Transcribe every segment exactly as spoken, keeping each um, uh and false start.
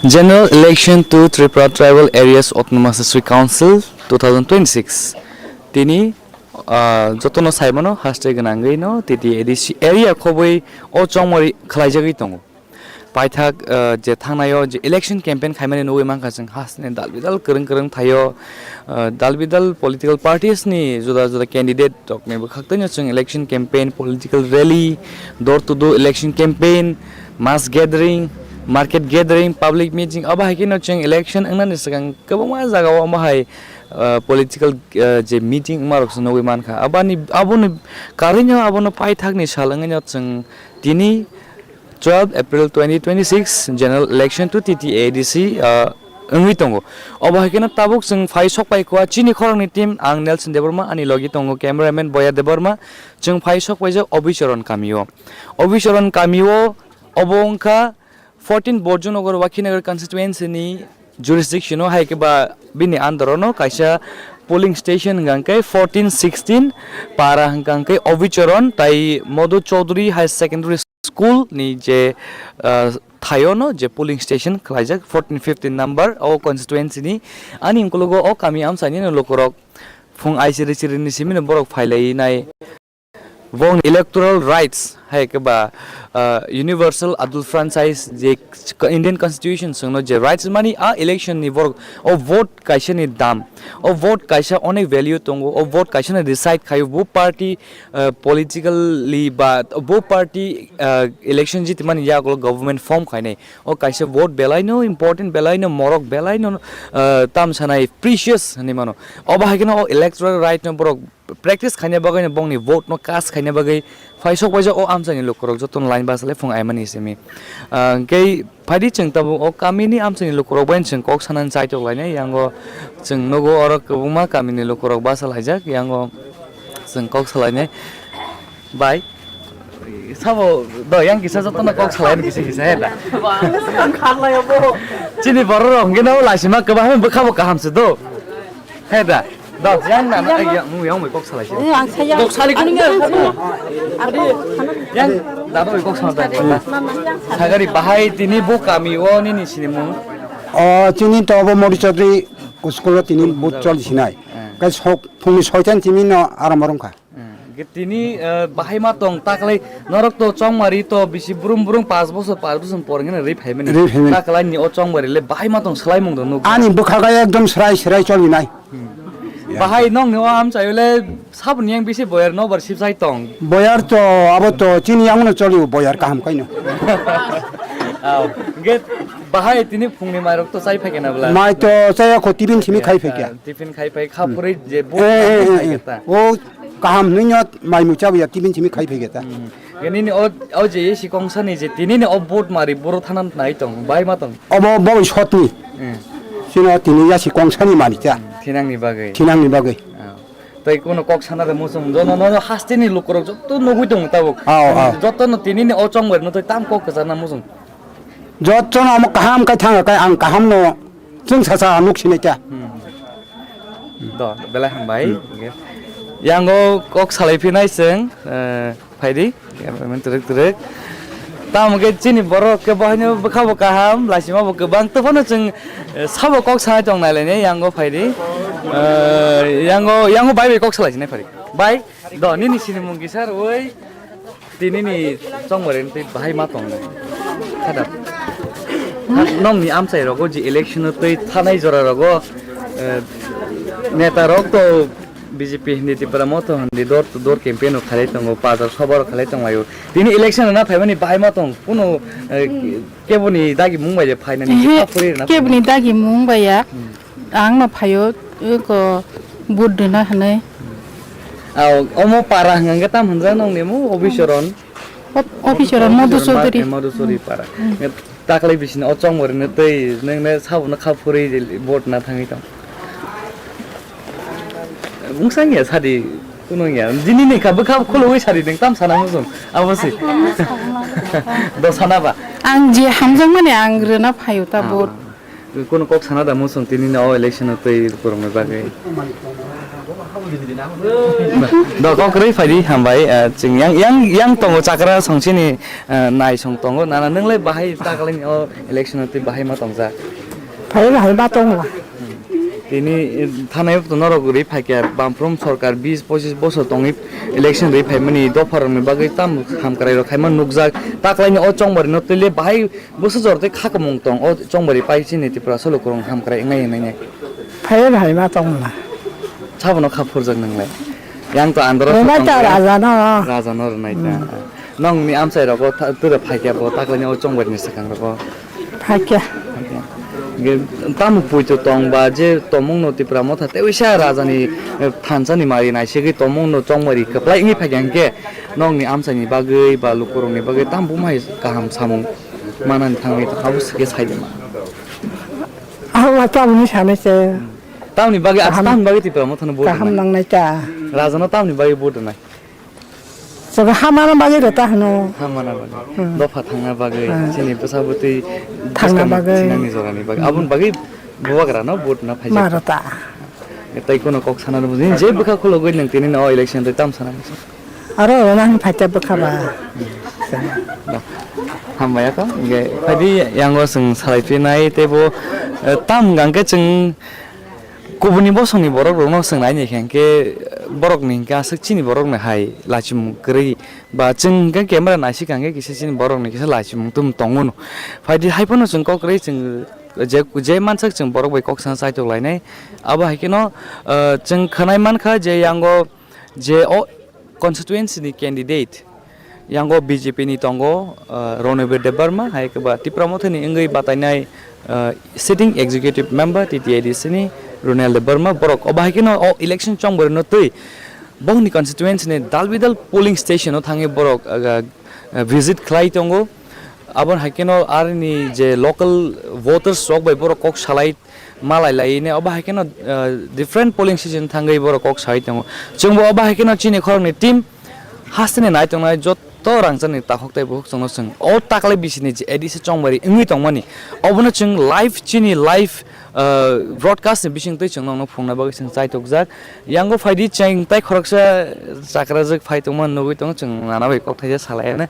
General election to Tripura Tribal Areas Autonomous District Council two thousand twenty-six. Tini, ah, jotono saimano haste gwnangwi no T T A D C area khobwi o chongmari khlaijagwi tongo. Paithak, ah, je thangnaio je election campaign khaimani nugwi mankha chwng hasteni dal bidal kwrwng kwrwng thaio, ah, dal bidal political parties ni juda juda candidate rokni bwkhak twino chwng election campaign, political rally, door to door election campaign, mass gathering, market gathering, public meeting, abo hai kheno chwng election wngnani swkang kwbangma jagao omo hai, ah, political, ah, je meeting wngma rok se nugwi mankha. Aboni, aboni karwino abono paithakni sal wngwino chwng tini twelve April twenty twenty-six general election to T T A D C, ah, wngwi tongo. Obo hai kheno tabuk chwng phai sok pai kha chini khoroknwi team, ang Nelson Debbarma, ani logi tongo cameraman Boya Debbarma. Chwng phai sok paijak Obichoron kamio. Obichoron kamio obo wngkha fourteen Borjunagar Wakhinagar constituency ni jurisdiction o, hai khe ba bini under o no kaisa polling station hwnkha khe fourteen sixteen para hwnkha khe Obichoron tai Madhu Chaudhary High Secondary School ni je, ah, thaio no je polling station khlaijak fourteen fifteen number o constituency ni. Ani ukologo o kami amchaini no lukurok phung ai chiri chiri ni simi no borok phai lai nai. Bongni electoral rights hai khe ba, ah, universal adult franchise je Indian constitution songno je rights mani a election ni borok o vote kaisa ni dam, o vote kaisa onek value tongo, o vote kaisa no decide khaio bo party, ah, politically ba bo party, ah, election jitimani yagulo government form khainai. O kaisa vote belai no important, belai no morok, belai no, ah, tam sanai precious hinwi mano. Obo hai kheno o electoral right no borok practice khaina bagwi no bongni vote no cast khaina bagwi phai sok paijak o amchaini lukurok jotono line basa le phung aimani simi. Ah, hwnkhe phaidi chwng tabuk o kamini amchaini lukurok bai chwng kok sanani chaitok lainai, yango chwng nugo oro kwbangma kamini lukurok basa laijak, yango chwng kok salainai. Bai, sabo do yang kisa jotono kok salaini kisa kisa he da. Chini borok rok hwnkhe no laisima kwbangma bwkha bo kaham se do. He da. Do yang na na yang mu yang mai kok salai se. Ang saya. Kok sali kunu ya. Yang da do kok salai. Sagari bahai tini bo kami o nini sinimung. O chini to bo Mori Chaudhary school o tini bo chol sinai. Kai sok phungni soitan tini no aram rongkha. Hmm. Ge tini, eh, bahai ma tong taklai norok to chongmari to bisi brum brum paanch bosor, paanch bosor por hwnkheno rwi phaimani. Rwi phaimani. Taklai ni o chongmari le bahai ma tong swlaimung do nuk. Ani bwkha ga ekdom srai srai cholinai. Hmm. Bahai nong ni o amchaio le saboni yang bisi boyar nobar sibsai tong. Boyar to abo to chini yang no choli boyar kaham kaino. Aw, ge bahai tini phungni mairok to chai phaikena bla. Mai to chaya kho tibin simi khai phaikya. Tiffin khai phai kha phuri je bo Eh, eh, eh, khai eh. keta. O kaham hwnwi no mai mucha buya tibin simi khai phai keta. Hmm. Nini o, o je isi kongsa ni je tini ni o vote mari boro thana nai tong, bai ma tong. Obo bo sotni. Hmm. Sino tini yasi kongsa ni mani cha. Hmm. Thinang ni bagwi. Thinang ni bagwi. Ah. Tei kuno kok sana de musung jono no haste ni lukurok jotto nugui tong tabuk. Ao, ao. Jotto no tini ni o chongmari no tei tam kok kwchana musung. Jotto no omo kaham kai thanga kai ang kaham no chwng sacha nuk sinai cha. Hmm. Do, belai hambai. Hmm. Yango kok salai phinai chwng, eh, phaidi, twrwk twrwk. Tamo khe chini borok khe bo haino bwkha bo kaham, laisima bo kwbang. Tei phano chwng, eh, sabo kok sanai tong nai lainai, yango phaidi. Eh, yango, yango bai bai kok salai sinai phaidi. Bai, do, nini sinimung kisa rwui. Tini ni chongmari tei bahai ma tong nai. Khada. Nong ni amchai rogo je election o tei thanai jora rogo, eh, neta rok to B J P hindi Tipra Motha hindi door to door campaign o khalai tongo, bazar soba rok khalai tong laio. Tini election na phaimani bahai ma tong kuno, eh, kebo ni dagi mung bai je phainani Ehe, kha phuri rwna kebo ni phaimani. Dagi mung bai ya. Hmm. Ang no phaio, eko vote rwna hinwi. Aw, omo para hwnka hwnkhe tam hwnjak nokni mo, Obichoron? Ob-, Obichoron, Madhu Chaudhary. Madhu Chaudhary para. Hmm. Taklai bisini o chongmari no tei nokne sabono kha phuri vote na thangwi tong. Mungsa wngya sadi, kuno wngya. Jini ni kha bwkha khulugwi sadi, nwng tam sana muchung. Abo si. Do sana ba? Ang je hamjakmani ang rwna phaio ta Ah. vote. Kuno kok sana da muchung tini no election o twi borokni bagwi. Do kok kwrwi phaidi hambai, eh, chwng yang, yang, yang tongo chakra songchini, eh, nai song tongo. Nana nwng lai bahai ta kwlaini o election o twi bahai ma tongjak? Phai bahai ma tongo. Tini, eh, thanai to norok rwi phaikya, Bamfront sorkar bis pochis bosor tongwi election rwi phaimani dopharokni bagwi tamo hamkrairok khaima nukjak. Ta kwlaini o chongbarino twi le bahai bwsajor tei kha kwmwng tong o chongbari pai chini Tripura solo kwrwng hamkrai wngnai hwnwi nai. Phai bahai ma tongla. Sabono kha phurjak nwnglai. Yang to andro Rwmai ta rajano. Rajano rwnai ta. Hmm. Nongni amchai rogo tha-, tura phaikya bo ta kwlaini o chongbari ni swkang rogo. Phaikya. Ge tamo puito tong ba je tomung no Tripura motha tei uisa rajani, eh, thansa ni mari nai segwi tomung no chongbari kwplai wngwi phaikya hwnkhe nongni amchai ni bagwi ba lukurok ni bagwi tamo bumhai kaham samung manani thangwi tong abo swkhe sai de ma. Abo ma taboni sanai se. Tamni bagwi, ach kaham, tamni bagwi Tipra Mothano vote kaham rwnai? Nangnai ta. Rajano tamni bagwi vote rwnai? Sobo hamana bagwi rwta hwno. Hamana bagwi. Hmm. Dopha thangna bagwi, hmm, chini bwsa bwtwi thangna bwskangni bagwi. Sinani jorani bagwi. Hmm. Aboni bagwi bubagrano vote rwna phaijak. Ma rwta. Tei kono kok sana rwmani je bwkha khulogwi nwng tini no election tei tam sana muchung. Aro oro nang phaikya bwkha ba. Hambai ya to, hingke phaidi yango chwng salai phinai tei bo, eh, tam hingka hingke chwng kubuni bosongni borok rokno chwng nai ni hingke, eh, borok ni hingke aswk chini borok ni hai lachimung kwrwi ba chwng hingke camera naisika hingke kisa chini borok ni kisa lachimung tum tongo no. Phaidi hai phano chwng kok kwrwi chwng je, je mansak chwng borok bai kok sana chaitok lainai. Abo hai kheno, eh, chwng khwnai mankha je yango je o constituency ni candidate yango B J P ni tongo, uh, Ronobir Debbarma, hai khe ba Tipra Mothani wngwi batainai, uh, sitting executive member T T A D C ni Ronel Debbarma, borok obo hai kheno o election chongborino twi bongni constituency ni dal bidal polling station o thangwi borok, uh, uh, visit khlai tongo. Aboni hai kheno aroni je local voters rok bai borok kok salai malai lai ne obo hai kheno, uh, different polling station thangwi borok kok sai tongo. Chwngbo obo hai kheno chini khoroknwi team hasteni nai tongnai joto rangchakni takhuk tei bukhuk chwngno chwng o taklai bisini je A D C chongmari wngwi tongmani obono chwng live chini live, uh, broadcast ni bisingtwi chwng nokno phunukna bagwi chwng chaitokjak. Yango phaidi chwng tei khoroksa chakrajwk phai tongma nugwi tongo chwng nana bai kok thaisa salai ane.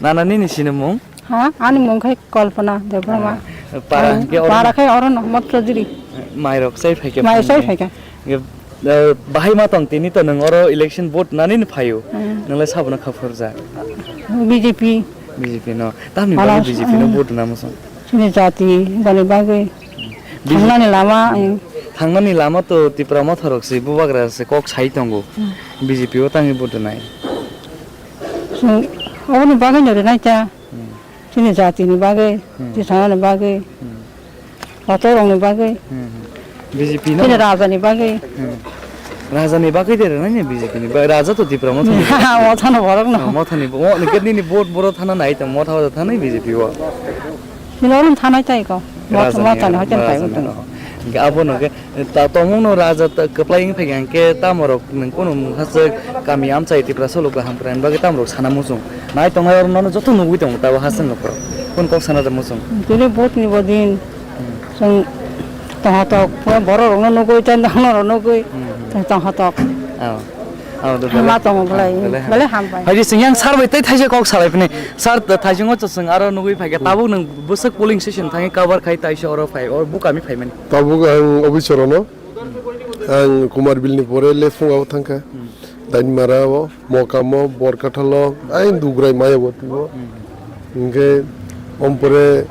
Nana nini sinimung? Ha, ani mung khai Kalpana Debbarma. Ah, para Ang hingke oro para khai oro no Mot Chowdhury. Mairok sai phaikhe Mai sai phai. Phaikha. Nge, eh, bahai ma tong tini to nwng oro election vote nani ni phaio. Hmm. Nwngle sabono kha phurja. B J P. B J P no. Tamni Hala, bagwi B J P no hmm. Vote na muso. Chini jati bani bagwi. B J P. Thangnani lama, hmm. Thangnani lama to Tipra Motha rok se bubagra se kok sai tongo. Hmm. B J P o tangwi vote nai. Chwng oboni bagwi no rwnai ta. Hmm. Chini jatini bagwi, hmm. Tisanani bagwi, hmm. Kotorokni bagwi, hmm. B J P no? Chini rajani bagwi. Hmm. Rajani bagwi de rwnai ni B J P ni ba-, raja to Tipra Mothani. Mothano borok no. Oh, Mothani bo-, mo-, nike nini vote boro thana nai to, Motha o thana B J P o. Chini oro thanai tai ko. Motha, Rajani, Mothani hoitan pai Rajani, utang. Oh. Hingke abono ke, ta, tongmungno raja ta, kwplai wng phaikha hingke tamorok nwng kunu mungha swk kami amchai Tiprasa logo hamkrai bagwi tamorok sana muchung. Nai tongnai oro nono joto nugwi tongo tabo haste nokro. Kun kok sana da muchung. Tini vote ni bodin. Hmm. Chwng tonghotok, borok rokno nugwi, tei nono rok nugwi, hmm. Tonghotok. Oh. Hama tongo belai, belai hambai. Hai di sing yang sar bai tei thaisa kok salai phini. Sar thaisa ngo chwng aro nugwi phaikha tabuk nwng bwswk polling station thangwi cover khai taisa oro phai, oro bukami phaimani. Tabuk ang officer ono, ang Kumar Bill ni pore le phung abo thangkha. Hmm. Dainmara o, Mokamo, Borkathalo, ai Dugrai maya bo twibo. Hmm. Hingke ompore, eh,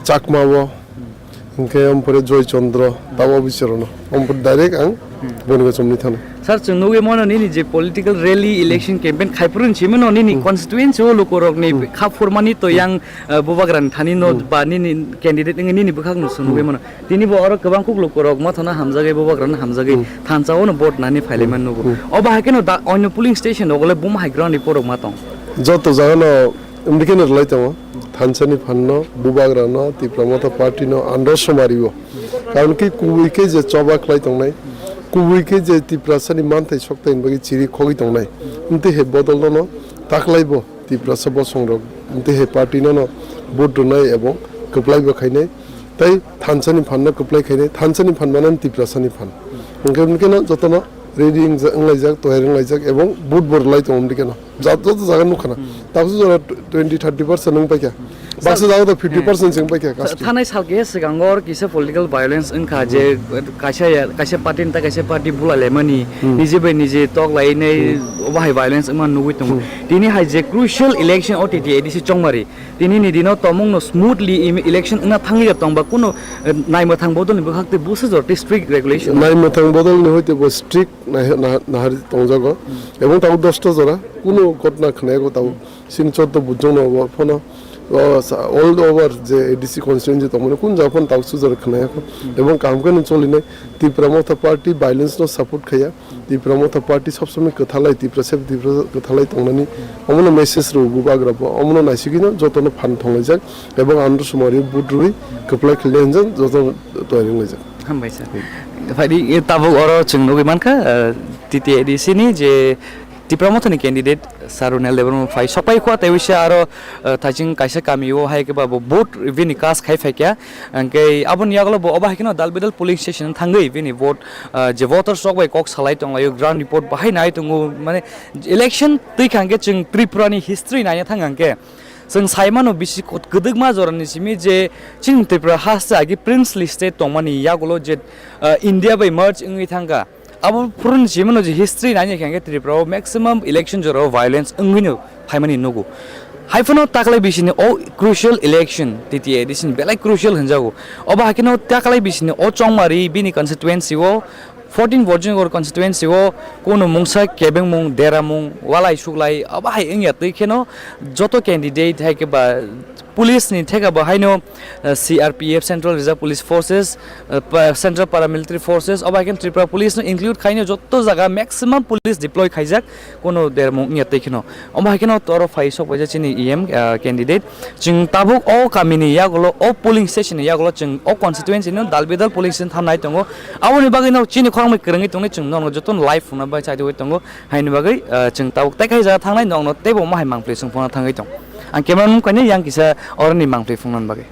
Chakma o, hmm. Hingke ompore Joy Chandra, tabo officer ono. Ompore direct ang, hmm. Boni gachomni thana. Sir, chwng nugwi mano nini je political rally, election campaign khai phuru hinwi mano nini, hmm. Constituency o lukurokni, hmm. Kha phurmani to, hmm. Yang, eh, bubagrani thani no, hmm. Ba nini candidate wngwi nini bwkhak no chwng nugwi, hmm. Mano. Tini bo oro kwbang kuk lukurok Mothano hamjagwi, bubagrano hamjagwi, hmm. Thansa o no vote nani phailai, hmm. Man nugo. Hmm. Obo hai kheno da onyo polling station rogo le buma hai ground report rok ma tong. Joto jaga no wngwi kheno rwlai tongo. Thansa ni phan no, bubagra no, Tipra Motha party no, andro somari o. Karon khe kubui khe je choba khlai tongnai, kubui khe je Tiprasa ni manthai sokthai ni bagwi chiri khogwi tongnai. Wngtwi hai bodol no taklai bo. Tiprasa bosongrok tei hai party no no vote rwnai ebong kwplai bo khainai tei thansa ni phan no kwplai khainai, thansa ni phan mano Tiprasa ni phan. Hwnkhe, hwnkhe no joto no ready wngja-, wnglaijak, toyar wnglaijak, ebong vote bo rwlai tongo omdikeno. Ja-, joto jaga nukha na. Hmm. Taksu jora twenty, thirty percent wng paikha. Hmm. Baksa jaga to fifty percent se wng paikha, Sir, kasting. Thanai sal keha swkango oro kisa political violence wngkha je, hmm, kaisa ya, kaisa party ni ta kaisa party bulai laimani, hmm, nije bai nije tok lainai, hmm, obo hai violence wngma nugui tongo. Hmm. Tini hai je crucial election o T T A D C chongmari, tini ni dino tomung no smoothly im-, election wngna thangli tongba kuno, eh, naimwthang bodol ni bwkhak tei busa jor tei strict regulation. Naimwthang bodol ni hoite bo strict nai-, na-, nahar tongjago. Hmm. Ebong tabuk dosta jora kuno ghotna khnayago tabuk. Sini choddo bujong no bo phano, o, sa-, all over je A D C constituency tongmani kun jaga phano tabuk sujak khnaya kho. Hmm. Ebong kaham khe no cholinai Tipra Motha Party violence no support khaya. Tipra Motha Party sob somoi kwthalai Tipra sep Tipra kwthalai tongnani omono message rw bubagra bo omono naisigwi no jotono phan thonglaijak ebong andro sumari vote rwi kwplai khlai hinjak jotono toyar wnglaijak. Hambai sir. Phaidi, e, tabuk oro chwng nugwi mankha, eh, T T A D C ni je Tipra Mothani candidate Sir Runel Debbarma phai sokpai kho, tei wisa aro, eh, thaiching kaisa kami o hai khe ba bo vote bini cast khai phaikha. Hwnkhe aboni yagulo bo obo hai kheno dal bidal polling station thangwi bini vote, eh, je voters rok bai kok salai tonglaio, ground report bahai nai tongo, mane election twi kha hwnkhe chwng Tripura ni history naina thang hwnkhe chwng sai mano bisi kwdwkma jorani simi je chini Tripura haste agi princely state tongmani yagulo je, eh, India bai merge wngwi thangkha. Abo phuruni simi no je history naina khe hwnkhe Tripura o maximum election jora o violence wngwi no phaimani nugo. Haiphano taklai bisini o crucial election, T T A D C ni belai crucial hinjago. Obo hai kheno taklai bisini o chongmari bini constituency o, fourteen Virginogor constituency o, kuno mungsa kebengmung, deramung, walai suklai, abo hai wngya twi kheno joto candidate hai khe ba police ni theka bo haino, eh, C R P F, Central Reserve Police Forces, eh, pa-, Central Paramilitary Forces, obo hai khe Tripura Police no include khaino joto jaga maximum police deploy khaijak, kuno dermung wngya twi kheno. Omo hai kheno toro phai sok paijak chini E M, eh, candidate. Chwng tabuk o kamini yagulo, o polling station ni yagulo chwng o constituency no dal bidal polling station thanai tongo. Aboni bagwi no chini khorang bai kwrwngwi tongnai chwng no joto no live phunukna bai chai tongwi tongo. Haini bagwi, eh, chwng tabuk tei kaisa jaga thangnai nokno teibo omo hai mangpli swng phunukna thangwi tong. Ang camera nung kainwi yang kisa oroni mangpli phunukna bagwi.